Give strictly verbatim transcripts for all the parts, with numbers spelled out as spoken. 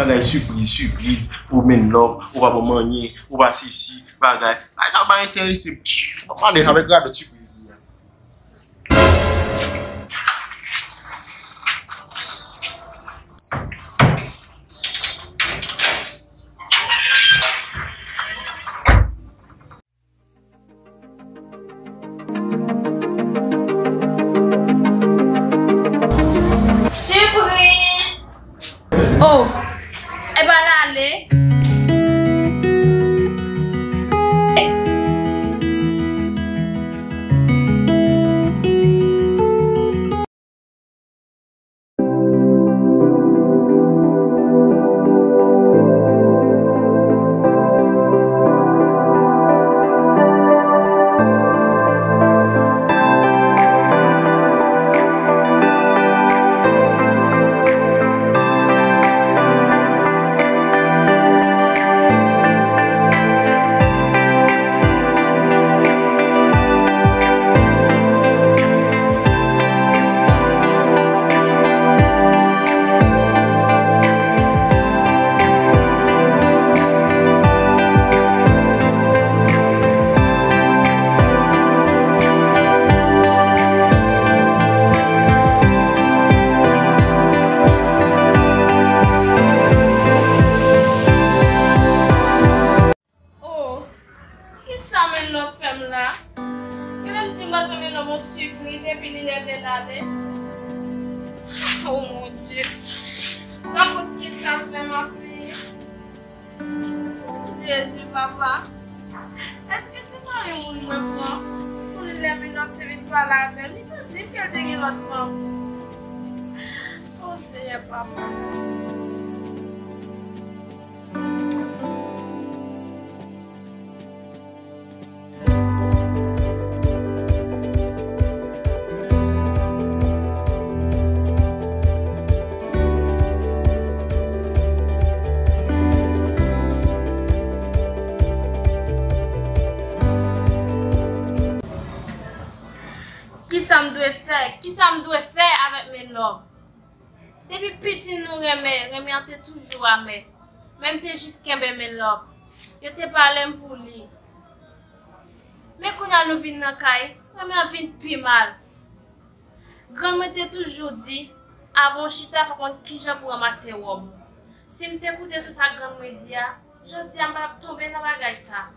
Bagay sipriz, sipriz, ou men lòv, ou pa ban m anyen, ou pa sesi, bagay. Bagay sa pa enterese m. M ap pale avèk radòt sipriz li a. Sipriz! Oh! Epa l ale. Oh, kisa men lòv fè m la? Genlè m di m pral fè men lòv yon sipriz epi li leve l ale. Oh mon Dieu. Nan kont kisa m fè m ap viv? Jezi, papa. Èske se mari moun mwen pran? Pou li lè men lòv te vin pale avè m, li pa di m ke l te gen lòt fanm. Oh, Senyè, papa. Kisa m dwe fè? Kisa m dwe fè avèk men lòv? Depi piti nou renmen, renmen an te toujou amè. Men m te jis kenbe men lòv. Yo te pale m pou li. Men kounye a nou vin nan kay, renmen an vin pi mal. Grann mwen te toujou di, avan w chita, fò w konn kijan pou ranmase wòb ou. Si m te koute sou sa grann mwen di a, jodi a m pa t ap tonbe nan bagay sa.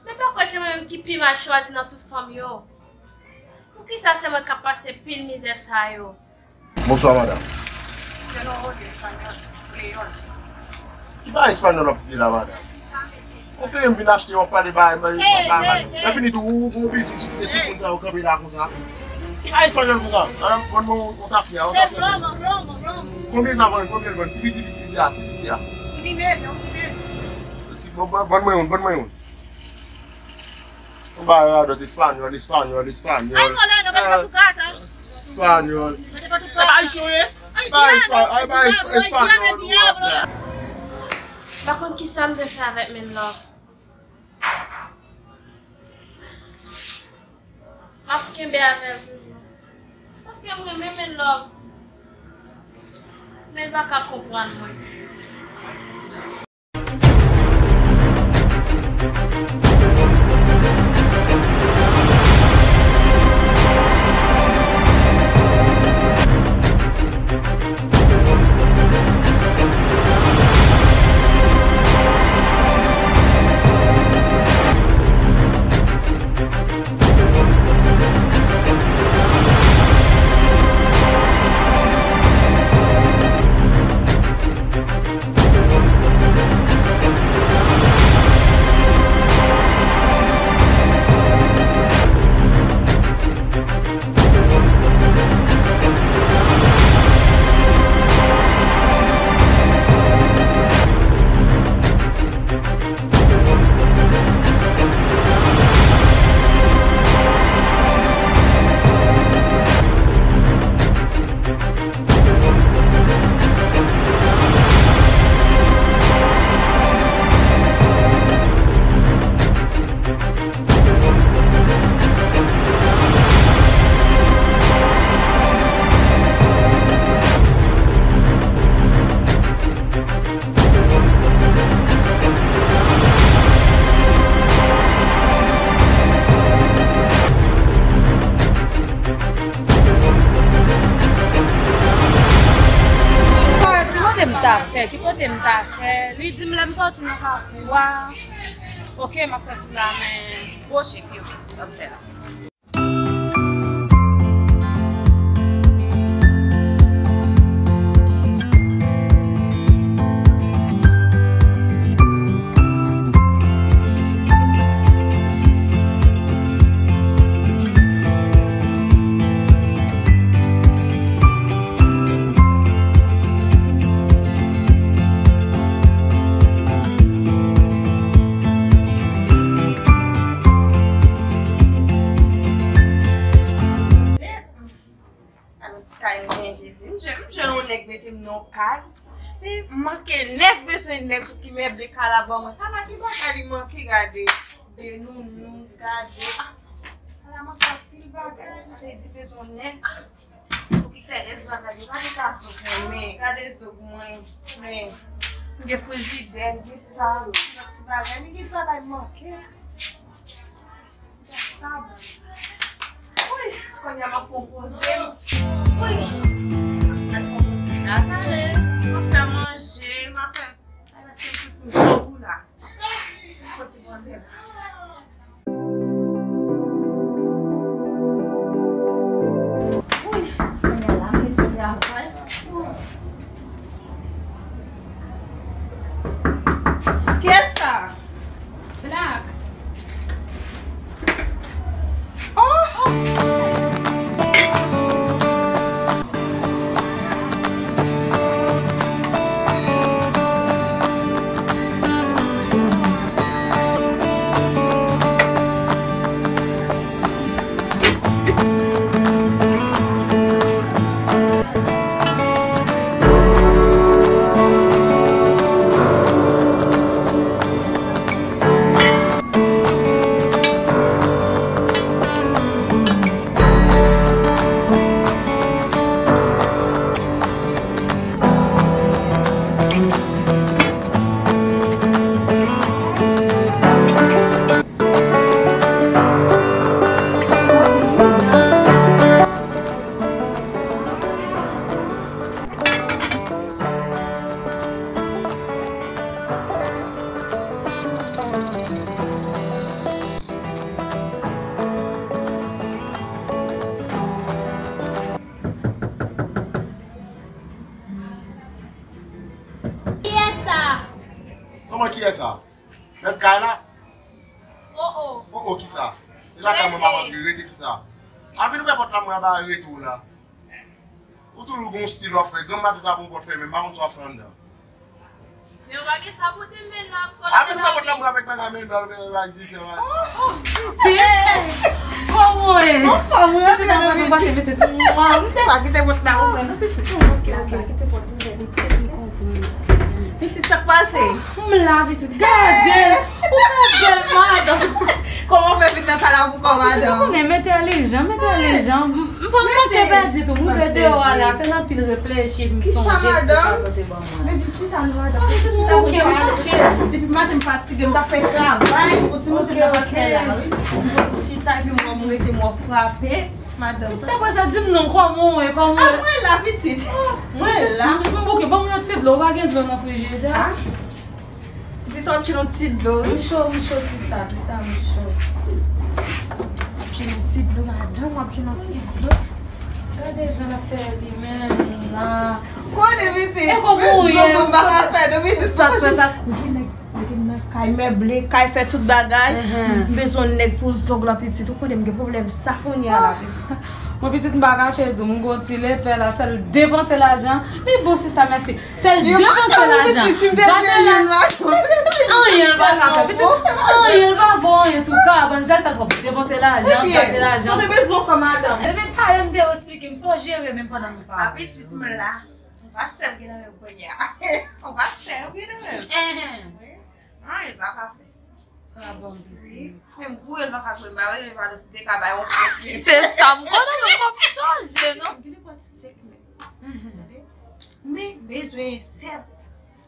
Men pa kwè se mwen menm ki pi mal chwazi nan tout fanm yo. Poukisa se mwen k ap pase pil mizè sa yo? Bonswa, madanm. Yo nou rele espanyòl, kreyòl. Ki pa espanyòl w ap di la, madanm? Ou kreye m vin achte, w ap pale bagay, bagay, bagay, bagay. Lè fini tou, ou gon biznis, ou kite tout moun sa yo kanpe la konsa. Ki pa espanyòl pou w ap? Madanm, ban mwen yon tafya, yon tafya. Konbyen sa vann, konbyen l vann? Ti piti, piti, piti a, ti piti a. Ti, bon, ban, ban mwen youn, ban mwen youn. Yon bagay radòt, espanyòl, espanyòl, espanyòl. Ay, vòlè, nou mete pa sou ka sa. Espanyòl. Mete pa sou ka. E pa ayisyen w ye? E pa espa-, e pa espa-, espanyòl ou ap la. M pa konn kisa m dwe fè avèk men lòv. M ap kenbe avè l toujou. Paske m renmen men lòv. Men l pa ka konprann mwen. M ta fè, li di m lè m sòti nan Kafou a. Oke, m ap fè sou la, men gwo chik yo, m ap fè la. Alon ti kay mwen, Jezi. M jwenn, m jwenn yon nèg mete m nan yon kay. Li manke nèg, bezwen nèg pou ki meble kay la ban mwen. Kay la ki bagay li manke, gade. De nounous, gade. Ah, kay la manke anpil bagay. Sa vle di bezwen nèg pou ki fè rès bagay yo. Gade ta zòk mwen, men. Gade zòk mwen, men. M gen frijidè, m gen tab, m gen ti bagay. Men gen bagay manke. Sa bon. Wi, kounye a m ap fè yon poze. Wi. M ap fè yon poze la, tande. M ap fè manje, m ap fè, ay, la, se jis m gou la. Fò ti poze la. Wi, kounye a la, m vin fè travay. Kiyès sa? Black. Oh, oh. Kiyès sa? Kòman kiyès sa? Mèt kay la? Oh, oh. Oh, oh, kisa? E lakay mwen pa antre, rete kisa? A vin ouvè pòt la, mwen aba rete w la. Ou toujou gon stil w ap fè. Granm maten sa pou pòt fèmen, m pa konn sa w ap fè anndan. Men ou pa gen sa pou di m, men n ap kòl. A vin ouvè pòt la, mwen avèk bagay men, bagay zip, se bagay. Oh, oh, pitit. Kòman w ye? Anfòm, wi, antre nan pitit. Mwa, m te pa kite pòt la ouvè, non, pitit. Ok, ok, kite pòt ouvè, pitit, m konprann. Pitit, sa k pase? M la, pitit, gade! Ou fè bèl madanm! Kòman w fè vin nan kay la pou kò madanm? Ou konnen, m entèlijan, m entèlijan. M, m pa manke pèdi tou. M rive deyò a la, se nan pil reflechi, m sonje sa sa te ban mwen. Men vin chita non, madanm. Vin chita pou n pale. Depi maten m fatige, m t ap fè travay. Ou ti manje m t ap fè la, wi. M soti chita, epi m wè m rete, m wè w frape. Madanm. Pitit, apre sa, di m non, kòman w ye, kòman w ye? Ah, mwen la, pitit. Mwen la. M bouke, ban m yon ti dlo, ou pa gen dlo nan frijidè? Ah. Pitit, w ap tchile yon ti dlo, wi. M cho, m cho, sista, sista, m cho. W ap tchile yon ti dlo, madanm, w ap tchile yon ti dlo. Gade jan l ap fè li menm la. Konnen, pitit. E kòman w ye? Zòk m pa ka fè, non, pitit. Sa k fè sa? Mete m nan kay meble, kay fè tout bagay. M bezwen nèg pou zòg lan, pitit. Ou konnen m gen pwoblèm sa kounye a la, pitit. Mwen, pitit, m pa kache di w, m gon ti lepè la, sèl depanse lajan. Li bon, sista, mèsi. Sèl depanse lajan. Gate lajan. Anyen l pa ka fè, pitit. Anyen l pa vo anyen sou kabann, sèl sa l pran depanse lajan, gate lajan. Sa w te bezwen fè, madanm? Epi pale, m te esplike m sa w jere menm pandan nou pale. A, pitit, m la. Yon pastè m gen nan men m kounye a. Yon pastè m gen nan men m. Enhen. Wi. Anyen l pa ka fè. Ah bon, pitit. Wi. Menm kouri l pa ka kouri, m pa wè, m pa si te ka bay yon kout men. Se sa m konnen, men m p ap chanje, non. M gen nenpòt senk mèt. Tande? Men m bezwen sèl.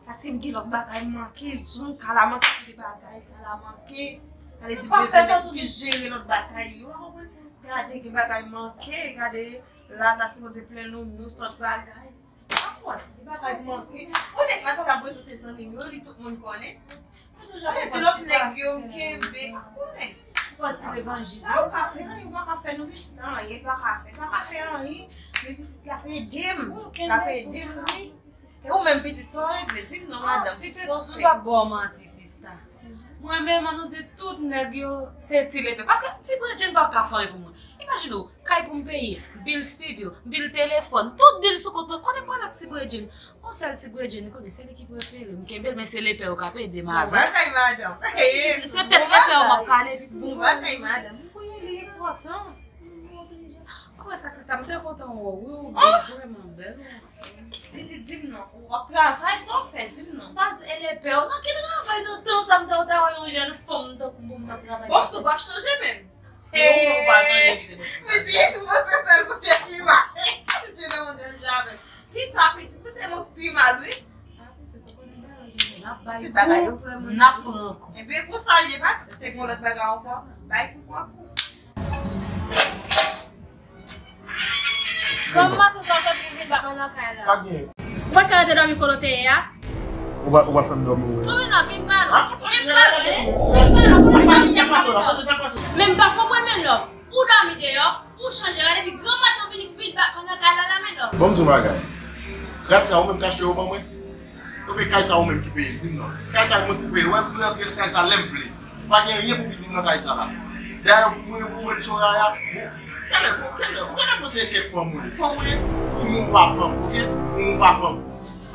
Paske m gen lòt bagay manke, zong, kay la manke, de bagay, kay la manke. Sa vle di m bezwen nèg ki jere lòt bagay yo. Gade, gen bagay manke, gade, la ta sipoze plen nounous, lòt bagay. Ankò, Bagay manke. Ou nèg la sa ka prezante zanmi m yo, li tout moun konnen. Mwen toujou ap di lòt nèg yo m kenbe. Ou konnen. Pòs ti levanjil. Sa ou ka fè, non, ou pa ka fè nou pitit anyen, pa ka fè, pa ka fè anyen. Men pitit la ap ede m. L ap ede m, wi. E ou menm pitit, sa w regle? Di m non, madanm, pitit, sa w fè? M p ap ba w manti, sista. Mwen menm, an nou di tout nèg yo, se ti lepè. Paske ti bredjenn pa ka fè anyen pou mwen. Imajine w, kay pou m peye, bil studio, bil telefòn, tout bil sou kont mwen, kote m pral ak ti bredjenn? Yon sèl ti bredjenn, ou konnen, se li ki prefere m. Kenbe l, men se lepè yo k ap ede m avè. Bon bagay, madanm. Se tèt lepè yo m ap kale, epi pou bon bagay, madanm. Ou konnen li enpòtan. Ou prèske sista, m te kontan wè w, wi, ou bèl, vrèman bèl, ou anfòm. Pitit, di m non, ou ap travay, sa w fè, di m non. Pa di, e lepè w, nan ki travay nan tan sa m ta wè yon jèn fanm tankou mwen, m t ap travay. Bon, m tou p ap chanje menm. Pitit, mwen se sèl kote ki mare. Pitit, nan mwen menm javel. Kisa, pitit? Mwen se mwen k pi mal, wi. Ti bagay yo vrèman di. N ap pran kou. Ebyen, konsa l ye, pa te gon lòt bagay ankò. Bay kou pran kou. Kòm maten sa w sot vin bat mwen nan kay la. Pa gen. Ou pa ka rete dòmi kote w te ye a? Ou pa, ou pa fè m dòmi, wi. Kòman nan vin ba nou? Vin ba nou. Vin ba nou. Sa k pase, sa k pase, sa k pase? Men m pa konprann men lòm. Ou dòmi deyò, ou chanje rad epi granmèt ou vini pou vin bat mwen nan kay la la men lòm. Bon, m di w bagay. Rad sa ou menm k achte yo ban mwen? Oubyen kay sa ou menm ki peye l? Di m non. Kay sa mwen ki peye l. Wè m rantre nan kay sa lè m vle. Pa gen anyen pou vin di m nan kay sa la. Dayè pou mwen, pou mwen, Soraya, bon, kèlè, bon, kèlè, ou genlè panse e kèk fanm ou ye. Fanm ou ye, pou mwen ou pa fanm, oke? Pou mwen ou pa fanm.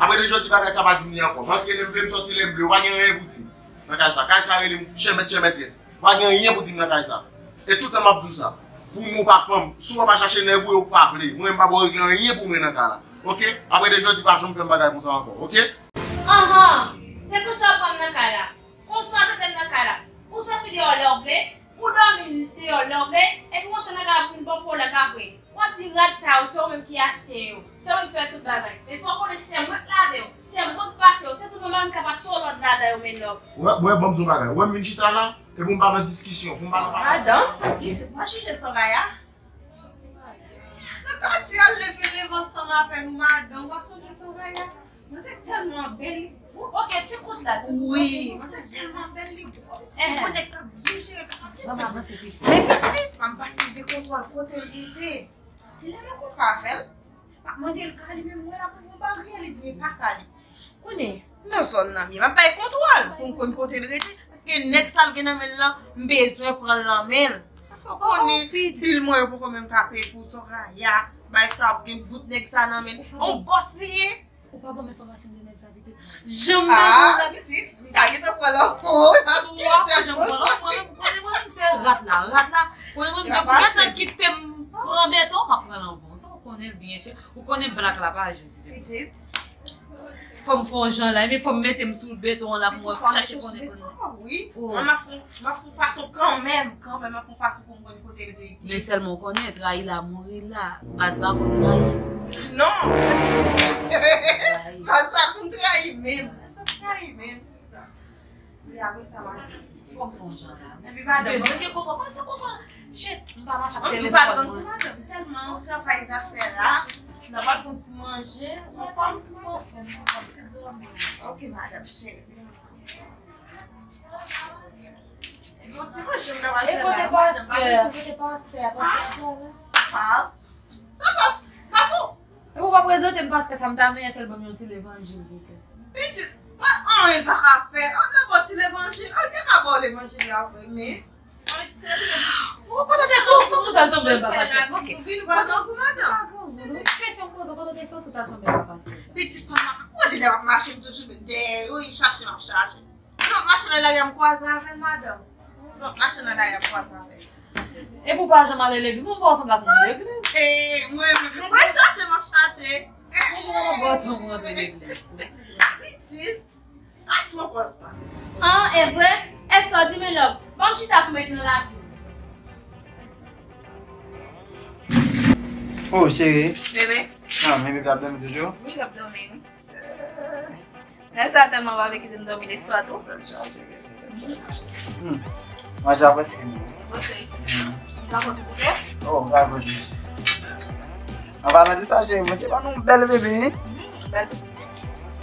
Apre de jodi bagay sa pa di m li ankò. M rantre lè m vle, m sòti lè m vle. Ou pa gen anyen pou di m nan kay sa. Kay sa rele m chè mèt, chè mètrès. Pa gen anyen pou di m nan kay sa. E tout tan m ap di w sa. Pou mwen ou pa fanm, si w pa chache nèg ou yo ou pa vle. Mwen m pa ba w regle anyen pou mwen nan kay la. Oke? Apre de jodi pa janm fè m bagay konsa ankò. Oke? Anhan! Se konsa w pran m nan kay la. Konsa w trete m nan kay la. Ou sòti deyò lè w vle, ou dòmi deyò lè w vle, epi w antre nan kay la pou vin ban pwoblèm, pa vre? W ap di rad sa yo, se ou menm ki achte yo, se ou menm ki fè tout bagay. Men fò w konnen se mwen k lave yo, se mwen k pase yo, se tou nòmal m ka pase yon lòt ladan yo, men lòm. Wè, wè, ban m di w bagay. Wè m vin chita la, e pou m pa nan diskisyon, pou m pa nan pale. Madanm, pitit, w pa chonje Soraya? Nan katye al leve leve ansanm avè nou, madanm, w pa sonje Soraya? Manzè tèlman bèl, li gwo. Oke, ti kout la, ti kout. Wi, manzè tèlman bèl, li gwo. Pitit, yon nèg k ap byen jere, k ap byen. Ban m avanse pi. Men pitit, m ap bat li de kontwòl kote l rete. Li lè mwen kontre avè l, m ap mande l ka li, men mwen la pou yon baryè, li di men pa ka li. Konnen, nan zòn nan m ye, m ap bay kontwòl pou m konn kote l rete, paske nèg sa l gen nan men l lan, m bezwen pran l nan men l. Paske w konnen, bil mwen yo poko menm ka peye pou Soraya, bay sa ap gen bout nèg sa nan men l. On bòs li ye. Ou pa ban m enfòmasyon de nèg sa, pitit. Janm bezwen dat. Pitit, m ta gentan pran lanmò, wi, paske w ap janm pran lanmò, mwen, mwen, mwen, mwen, se rat la, rat la, mwen, mwen, mwen, gentan kite m pran beton, m ap pran lanmò. Sa w konnen l byen chè. Ou konnen blak la pa jwe, si se pou sa. Pitit. Fò m fè yon jan la, epi fò m mete m sou beton an la pou mwen chache konnen konnen. Wi. M ap fè, m ap fè yon fason kanmenm, kanmenm, m ap fè yon fason pou m konn kote l rete. Men sèlman w konnen, trayi la, mouri la. Baz pa konn trayi. Non! Baz sa konn trayi menm. Baz sa trayi menm, se sa. Epi apre sa, m ap fè yon jan la. Epi madanm, bezwen gen kontwòl, pa se kontwòl. Shit, m pa mache ak telefòn mwen. An di pa tankou madanm, tèlman travay m ta fè la. N a pral fè yon ti manje, ou anfòm? Mwen anfòm, mwen anfòm, ti dòmi. Oke, madanm cheri. Epi yon ti manje m ta pral fè la, madanm, pa bezwen. E kote pastè a? Kote pastè a? Pastè a pa la? Pas? Sa pas? Pas ou? Epi w pa prezante m pastè sa, m ta renmen fè l ban m yon ti levanjil, petèt. Pitit, pa, anyen pa ka fè. An nan ba w ti levanjil, an gen ka ba w levanjil la vre, men. An serye, pitit. Ou konnen te tou sou tout al tonbe anba pastè. Oke. Vin ou pa grangou, madanm. Ou pa grangou, non. Kesyon m poze w, konnen te sou tout al tonbe anba pastè sa. Pitit, fanm nan pa konnen lè m ap mache, m toujou dèyè yo, li chache, m ap chache. Lè m ap mache nan lari a, m kwaze avè l, madanm. Lè m ap mache nan lari a, m kwaze avè l. Epi w pa janm ale legliz, mwen pa wè w sanble ak moun legliz. E, mwen menm, mwen chache, m ap chache. Mwen, mwen, mwen, mwen, mwen, mwen, mwen, legliz tou. Pitit, pas mwen pòs pas. An, e vre? Èske w di men lòm? Ban m chita pou m ret nan lavi. Oh, cheri. Bebe. Ah, men bebe ap dòmi toujou? Wi, l ap dòmi, wi. Nèg sa tèlman pa vle kite m dòmi leswa tou. Hmm. Manje a prèske fini. Bon, cheri. Hmm. M ka pran ti goute? Oh, m ka pran ti goute. An palan de sa, cheri, mwen te ban nou bèl bebe, hein? Hmm, bèl pitit.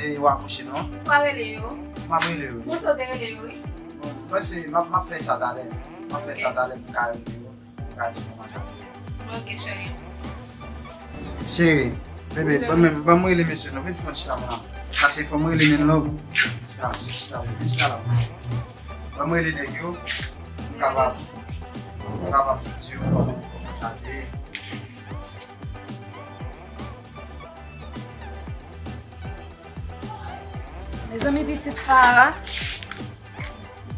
e, e w akouche, non? Ou pa rele yo? M ap rele yo, wi. Bon, sa w te rele yo, wi. Bon, mwen se, m ap, m ap fè sa talè. M ap fè sa talè pou m ka rele yo, pou m ka di w kòman sa te ye. Ok, cheri. Cheri, bebe, ban m, ban m rele mesye, nou vin fè yon ti chita la. Pase fò m rele men love. Chita, chita, chita la. Ban m rele nèg yo, m kapab, m kapab di yo kòman, kòman sa te ye. Mezanmi, pitit Farah.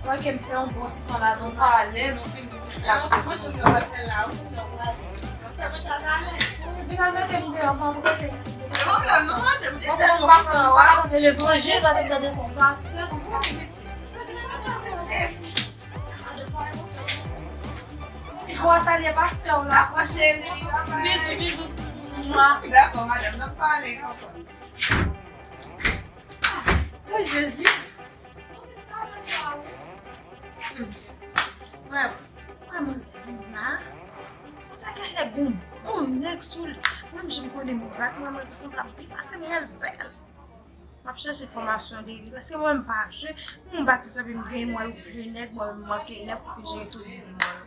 Kwè ke m fè yon bon ti tan la, nou pale, nou fin di tout sa. Manje sa w ap fè la, ou konn ou pale. Fè manje a talè. Wi, vin al mete m deyò, pa pou rete m ti. Pwoblèm non, madanm, te tèlman kontan, wa. Mwen pa konn levanjil, paske m tande se yon pastè. Wi, pitit. Ou a salye pastè w la. Dakò, cheri, bye bye. Bizou, bizou. Mwa. Dakò, madanm, n ap pale, papa. O Jezi. Mwen, mwen, mwen se vin la. Sa gen lè gon bon nèg sou l. Mwen, jan m konnen mwen bat mwen, mwen se sanble ap byen pase m wè l bèl. M ap chèche enfòmasyon de li, paske mwen m pa jwe. Mwen m batize epi m gen mwen yo plen nèg, mwen menm m manke nèg pou te jere tout moun mwen yo.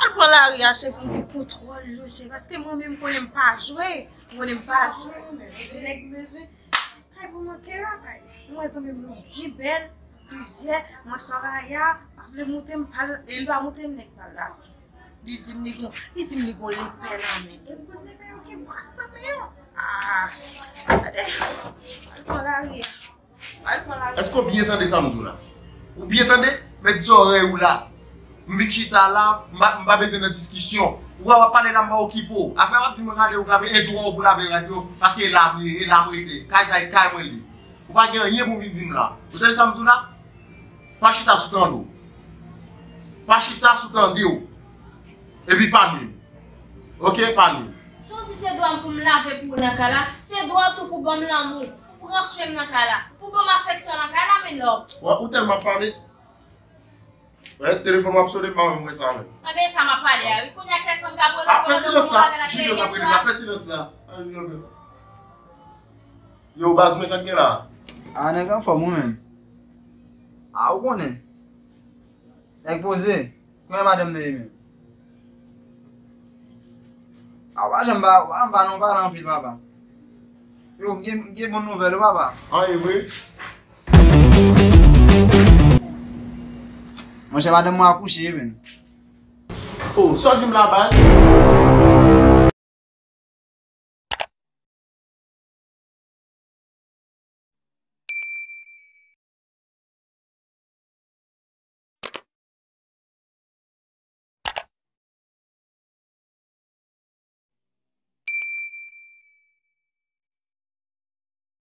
Al pran lari a, cheri, pou m gen kontwòl yo, cheri, paske mwen menm m konnen m pa jwe. M konnen m pa jwe, mwen menm nèg bezwen kay pou manke la kay. Mwen zanmi m yo byen bèl, plizyè, mwen Soraya, pa vle moute m pal, e li pa moute m nèg pal la. Li di m li gon, li di m li gon lepè nan men. E m konn lepè yo gen bras nan men yo. Ah, gade. Al pran lari a. Al pran lari a. Èske w byen tande sa m di w la? Ou byen tande? Mèt zòrèy ou la. M vin chita la, m pa, m pa bezwen nan diskisyon. Ou wè w ap pale la, m pa okipe w. Afè w ap di mwen rale w lave, e dwa w pou lave rad yo, paske e la m ye, e la m rete. Kay sa e kay mwen li. Ou pa gen anyen pou w vin di m la. Ou tande sa m di w la? Pa chita sou tande w. Pa chita sou tande w. Epi pa nwi m. Oke, pa nwi m. Jan w di se dwa m pou m lave pou ou nan kay la, se dwa w tou pou ban m lanmou, pou pran swen m nan kay la, pou ban m afeksyon nan kay la, men love. Wè, ou tèlman ap pale. Wè, telefòn w ap sone, m pa menm wè sa menm. Anben sa m ap pale a, wi. Kounye a kèk fanm ka pran. Ah, fè silans la. Julio k ap rele m la, fè silans la. Ah, Julio. Yo, baz mwen, sa k gen la? Ah, nèg anfòm ou menm. Ah, ou konnen. Nèg poze. Kounye a madanm nan ye menm. Ah, ou pa janm pa, ou pa janm pa non pale anpil, papa. Yo, m gen, m gen bon nouvèl, wi, papa. An, e vre? Monchè, madanm mwen akouche, wi, menm. Oh, sa w di m la, baz?